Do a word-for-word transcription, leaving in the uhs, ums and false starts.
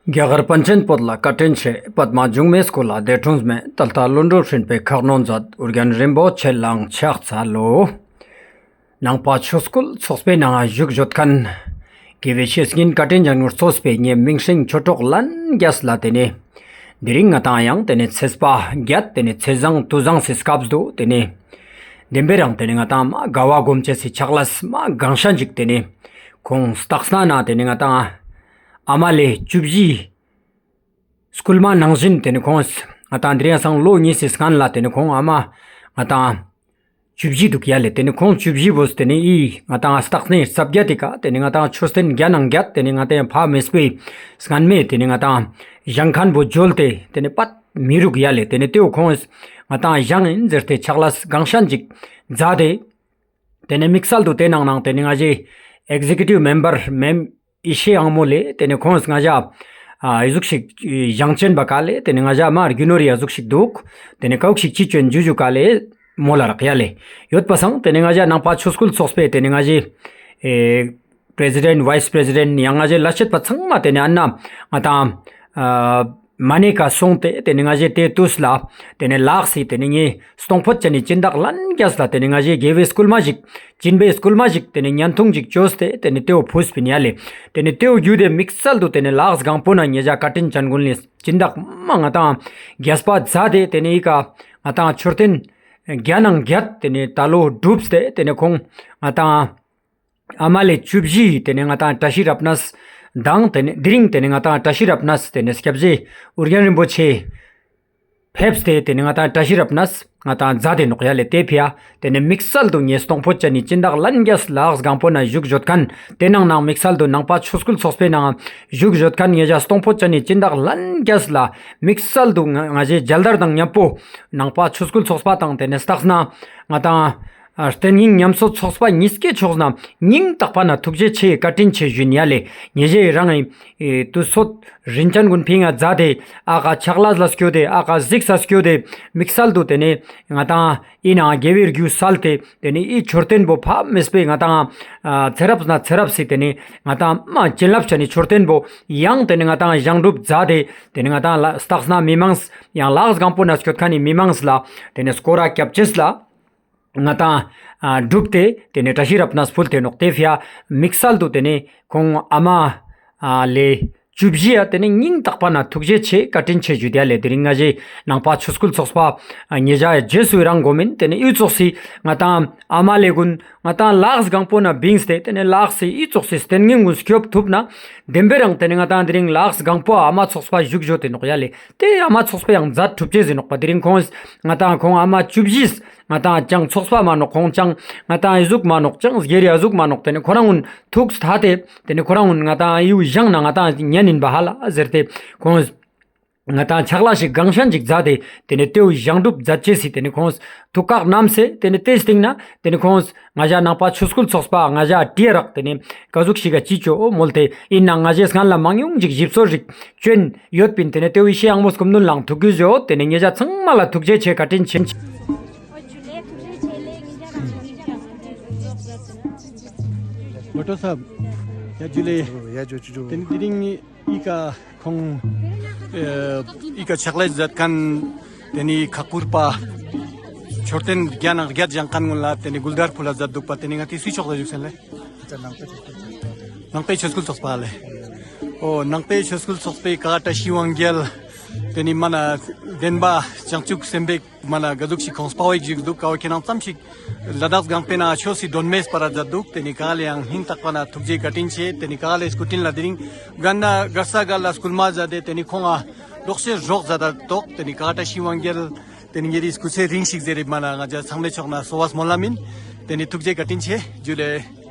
རྒྱ་གར་པཎ་ཆེན་བོད་ལ་བཀའ་དྲིན་ཆེ། པདྨ་འབྱུང་གནས་སྐུ་ལ་འདས་གྲོངས་མེད། ད་ལྟ་ལྷུན་གྲུབ་ཕྲིན་པའི་ཁ་གནོན་མཛད། ཨོ་རྒྱན་རིན་པོ་ཆེ་ལ་ཕྱག་འཚལ་ལོ། ནང་པ་ཆོས་སྐུལ་ཚོགས་པའི་ནང་བཞུགས་ཡོད་མཁན་དགེ་བའི་བཤེས་གཉེན་བཀའ་དྲིན་ཅན་ངོ་གཙོས་པའི་ངའི་མིང་སྲིང་ཆོས་གྲོགས་ལྷན་རྒྱས་ལ་དེ་ནས་དེ་རིང་ང་ཏང་ཡང་དེ་ནས་ཚེས་པ་བརྒྱད་དེ་ནས་ཚེས་བཟང་དུས་བཟང་སི་སྐབས་སུ་དེ་ནས་བདེན་པའི་རང་དེ་ནས་ང་ཏང་མ་དགའ་བ་སྒོམ་ཅེས་སི་ཕྱག་ལས་མ་གང་ཤ་ཅིག་དེ་ནས་ཁོང་སྟག་སྣ་ན་དེ་ནས་ང་ཏང་ཨ་མ་ལེ་བཅུ་བཞི་སྐུལ་མ་ནང་བཞིན་དེ་ནས་ཁོང་ང་ཏང་དེ་རིང་སང་ལོ་གཉིས་སི་སྔན་ལ་དེ་ནས་ཁོང་ཨ་མ་ང་ཏང་བཅུ་བཞི་འདུག་ཡ་ལེ། དེ་ནས་ཁོང་བཅུ་བཞི་བོས་དེ་ནས་ཨི་ང་ཏང་སྟག་སྣའི་རྩ་བརྒྱད་དེ་ཀ་དེ་ནས་ང་ཏང་མཆོད་རྟེན་བརྒྱ་ནང་བརྒྱད་དེ་ནས་ང་ཏང་ཕ་མེས་པོའི་སྔན་མེ་དེ་ནས་ང་ཏང་བཞེངས་མཁན་བོ་འཇོལ་ཏེ་དེ་ནས་པད་མི་རུག་ཡ་ལེ། དེ་ནས་དེའོ་ཁོང་ང་ཏང་བཞེངས་ཡིན་ཟེར་ཏེ་ཕྱག་ལས་གང་ཤ་ཅིག་མཛད་དེ། དེ་ནས་དམིགས་བསལ་དུ་དེ་ནང་ནང་དེ་ནས་ང་ཞའི་ཨེག་ཟེ་ཀི་ཊིབ་མེམ་བར་མེམ་ཡེ་ཤེས་དབང་མོ་ལེ། དེ་ནས་ཁོང་ང་ཞ་ཨ་ཨི་ཟུག་ཤིག་བཞེངས་ཅན་པ་ཀ་ལེ། དེ་ནས་ང་ཞ་མ་རྒྱུ་ནོར་ཡ་ཟུག་ཤིག་འདུག་དེ་ནས་ཀའུ་ཤིག་ཅི་ཅོན་ཇུ་ཇུ་ཀ་ལེ་མོ་ལ་རག་ཡ་ལེ། ཡོད་པ་སང་དེ་ནས་ང་ཞ་ནང་པ་ཆོས་སྐུལ་ཚོགས་པའི་དེ་ནས་ང་ཞའི་ཨེ་པྲེ་སི་ཌེན་ཊ་བྷའི་སི་པྲེ་སི་ཌེན་ཊ་ཡང་ང་ཞའི་ལས་བྱེད་པ་ཚང་མ་དེ་ནས་ཨ་ན་ང་ཏང་ཨ་མ་ནེ་ཀ་སོང་སྟེ་དེ་ནས་ང་ཞའི་དེ་དུས་ལ་དེ་ནས་ལགས་སི་དེ་ནས་ངའི་སྟོང་ཕོད་ཅན་ནི་སྦྱིན་བདག་ལྷན་རྒྱས་ལ་དེ་ནས་ང་ཞའི་དགེ་བའི་སྐུལ་མ་ཞིག་སྦྱིན་པའི་སྐུལ་མ་ཞིག་དེ་ནས་བརྙན་ཐུང་ཞིག་བཅོས་ཏེ་དེ་ནས་དེའོ་ཕུས་པིན་ཡ་ལེ། དེ་ནས་དེའོ་བརྒྱུད་དེ་དམིགས་བསལ་དུ་དེ་ནས་ལགས་གང་པོ་ན་ཉེ་ཞ་བཀའ་དྲིན་ཅན་ཀུན་ལས་སྦྱིན་བདག་མ་ང་ཏང་རྒྱས་པ་མཛད་དེ་དེ་ནས་ཨི་ཀ་ང་ཏང་མཆོད་རྟེན་བརྒྱ་ནང་བརྒྱད་དེ་ནས་ད་ལོ་གྲུབ་སྟེ་དེ་ནས་ཁོང་ང་ཏང་ཨ་མ་ལེ་བཅུ་བཞི་དེ་ནས་ང་ཏང་བཀྲ་ཤིས་རབ་གནས་དང་དེ་ནས་དེ་རིང་དེ་ནས་ང་ཏང་བཀྲ་ཤིས་རབ་གནས་དེ་ནས་སྐྱབས་རྗེ་ཨོ་རྒྱན་རིན་པོ་ཆེ་ཕེབས་ཏེ་དེ་ནས་ང་ཏང་བཀྲ་ཤིས་རབ་གནས་ང་ཏང་མཛད་དེ་ནོག་ཡ་ལེ། དེ་ཕི་ཡ་དེ་ནས་དམིགས་བསལ་དུ་ངའི་སྟོང་ཕོད་ཅན་ནི་སྦྱིན་བདག་ལྷན་རྒྱས་ལགས་གང་པོ་ན་བཞུགས་ཡོད་མཁན་དེ་ནང་ནང་དམིགས་བསལ་དུ་ནང་པ་ཆོས་སྐུལ་ཚོགས་པའི་ནང་བཞུགས་ཡོད་མཁན་ཉེ་ཞ་སྟོང་ཕོད་ཅན་ནི་སྦྱིན་བདག་ལྷན་རྒྱས་ལ་དམིགས་བསལ་དུ་ང་ང་ཞའི་མཇལ་དར་དང་མཉམ་པོ་ནང་པ་ཆོས་སྐུལ་ཚོགས་པ་དང་དེ་ནས་སྟག་སྣ་ང་ཏང་ཨ་རྟེན་སྙིང་ཉམས་གསོ་ཚོགས་པ་གཉིས་ཀའི་ཕྱོགས་ནས་སྙིང་ཐག་པ་ན་ཐུགས་རྗེ་ཆེ་བཀའ་དྲིན་ཆེ་ཞུ་ཡིན་ཡ་ལེ། ཉེ་ཞའི་རང་ཨི་དུས་ཚོད་རིན་ཅན་ཀུན་ཕིང་ང་མཛད་དེ་ཨ་ཀ་ཕྱག་ལས་ལ་སྐྱོད་དེ་ཨ་ཀ་གཟིགས་ས་སྐྱོད་དེ་དམིགས་བསལ་དུ་དེ་ནས་ང་ཏང་ཨི་ནང་དགེ་བའི་རྒྱུ་སལ་ཏེ་དེ་ནས་ཨི་མཆོད་རྟེན་པོ་ཕ་མེས་པོའི་ང་ཏང་ཨ་ཚེ་རབས་ན་ཚེ་རབས་སི་དེ་ནས་ང་ཏང་མ་བྱིན་རླབས་ཆ་ནི་མཆོད་རྟེན་པོ་ཡང་དེ་ནས་ང་ཏང་བཞེངས་གྲུབ་མཛད་དེ་དེ་ནས་ང་ཏང་ལ་སྟག་སྣ་མི་མང་ཡང་ལགས་གང་པོ་ན་སྐྱོད་མཁན་ནི་མི་མང་ལ་དེ་ནས་སྐོར་ར་སྐྱབས་ཅེས་ལ། ང་ཏང་ཨ་སྒྲུབ་སྟེ་དེ་ནས་བཀྲ་ཤིས་རབ་གནས་ཕུལ་ཏེ་ནོག་དེ་ཕི་ཡ་དམིགས་བསལ་དུ་དེ་ནས་ཁོང་ཨ་མ་ཨ་ལེ་བཅུ་བཞི་ཡ་དེ་ནས་སྙིང་ཐག་པ་ན་ཐུགས་རྗེ་ཆེ་བཀའ་དྲིན་ཆེ་ཞུ་དེ་ཡ་ལེ། དེ་རིང་ང་ཞའི་ནང་པ་ཆོས་སྐུལ་ཚོགས་པ་ཨ་ཉེ་ཞ་རྗེས་སུ་རང་གོ་མིན་དེ་ནས་ཨི་ཙོགས་སི་ང་ཏང་ཨ་མ་ལེ་ཀུན་ང་ཏང་ལགས་གང་པོ་ན་བིངས་ཏེ་དེ་ནས་ལགས་སི་ཨི་ཙོགས་སི་རྟེན་སྙིང་ཀུན་སྐྱོབ་ཐུབ་ན་བདེན་པའི་རང་དེ་ནས་ང་ཏང་དེ་རིང་ལགས་གང་པོ་ཨ་མ་ཚོགས་པ་བཞུགས་ཡོད་དེ་ནོག་ཡ་ལེ། དེ་ཨ་མ་ཚོགས་པ་ཡང་མཛད་ཐུབ་ཅེས་ཟེར་ནོག་པ། དེ་རིང་ཁོང་ང་ཏང་ཁོང་ཨ་མ་བཅུ་བཞི་ང་ཏང་ཅང་ཚོགས་པ་མ་ནོག་ཁོང་ཅང་ང་ཏང་ཨི་ཟུག་མ་ནོག་ཅང་སྒེར་ཡ་ཟུག་མ་ནོག་དེ་ནས་ཁོ་རང་ཀུན་ཐུགས་ཐད་དེ་དེ་ནས་ཁོ་རང་ཀུན་ང་ཏང་ཨི་བཞེངས་ན་ང་ཏང་ཉན་ཡིན་པ་ཧ་ལ་ཟེར་ཏེ་ཁོང་ང་ཏང་ཕྱག་ལས་ཤིག་གང་ཤ་ཅིག་མཛད་དེ་དེ་ནས་དེའུ་བཞེངས་གྲུབ་མཛད་ཅེས་སི་དེ་ནས་ཁོང་ཐུགས་ཁག་བསྣམས་སེ་དེ་ནས་དེའི་སྟེང་ན་དེ་ནས་ཁོང་ང་ཞ་ནང་པ་ཆོས་སྐུལ་ཚོགས་པ་ང་ཞ་ཏི་རག་དེ་ནས་ཀ་ཟུག་ཤིག་ག་ཅི་ཅོ་མོལ་ཏེ་ཡིན་ན་ང་ཞའི་སྔན་ལ་མང་ཉུང་ཅིག་ཞིབ་འཚོལ་རིག་ཅོན་ཡོད་པིན། དེ་ནས་དེའུ་ཡེ་ཤེས་དབང་མོ་སྐུ་མདུན་ལའང་ཐུགས་རྒྱུས་ཡོད། དེ་ནས་ཉེ་ཞ་ཚང་མ་ལ་ཐུགས་རྗེ་ཆེ་བཀའ་དྲིན་ཆེ། བྷ་ཊོ་སཱབ། ཡ་ཇུ་ལེ། ཡ་ཇུ་ཇུ་ཇུ། དེ་ནས་དེ་རིང་ཨི་ཀ་ཁོང་ཨེ་ཨི་ཀ་ཕྱག་ལས་མཛད་མཁན་དེ་ནས་ཁག་པུར་པ་མཆོད་རྟེན་བརྒྱ་ནང་བརྒྱད་བཞེངས་མཁན་ཀུན་ལ་དེ་ནས་གུལ་དར་ཕུལ་ལ་མཛད་འདུག་པ། དེ་ནས་ང་ཏི་སུའི་ཕྱོགས་ལ་བཞུགས་སེན་ལེ། ནང་པའི་ཆོས་སྐུལ་ཚོགས་པ་ལེ། ཨོ་ནང་པའི་ཆོས་སྐུལ་ཚོགས་པའི་ཀ་བཀྲ་ཤིས་དབང་རྒྱལ་དེ་ནས་མ་ན་བདེན་པ་བྱང་ཆུབ་སེམས་དཔའི་མ་ན་ག་ཟུག་ཤིག་ཁོང་སྤ་བོ་ཞིག་འདུག་ཀ་བོ་ཁྱེད་རང་ཙམ་ཞིག་ལ་དྭགས་གང་པོའི་ནང་ཆོས་སི་སྒྲོན་མེ་སྤར་ར་མཛད་འདུག་དེ་ནས་ག་ལེ་ཡང་སྙིང་ཐག་པ་ན་ཐུགས་རྗེ་བཀའ་དྲིན་ཆེ། དེ་ནས་ག་ལེ་སྐུ་དྲིན་ལ་དེ་རིང་ག་ན་གར་ས་ག་ལ་སྐུལ་མ་མཛད་དེ་དེ་ནས་ཁོང་ང་ལོག་ཤེས་རོགས་མཛད་དར་ཏོག་དེ་ནས་ཀ་བཀྲ་ཤིས་དབང་རྒྱལ་དེ་ནས་ཉེ་རི་སྐུ་ཚེ་རིང་ཞིག་ཟེར་རེ་མ་ན་ང་ཅག་ཚང་མའི་ཕྱོགས་ནས་གསོལ་བ་སྨོན་ལམ་ཡིན། དེ་ནས་ཐུགས་རྗེ་བཀའ་དྲིན་ཆེ། ཇུ་ལེ།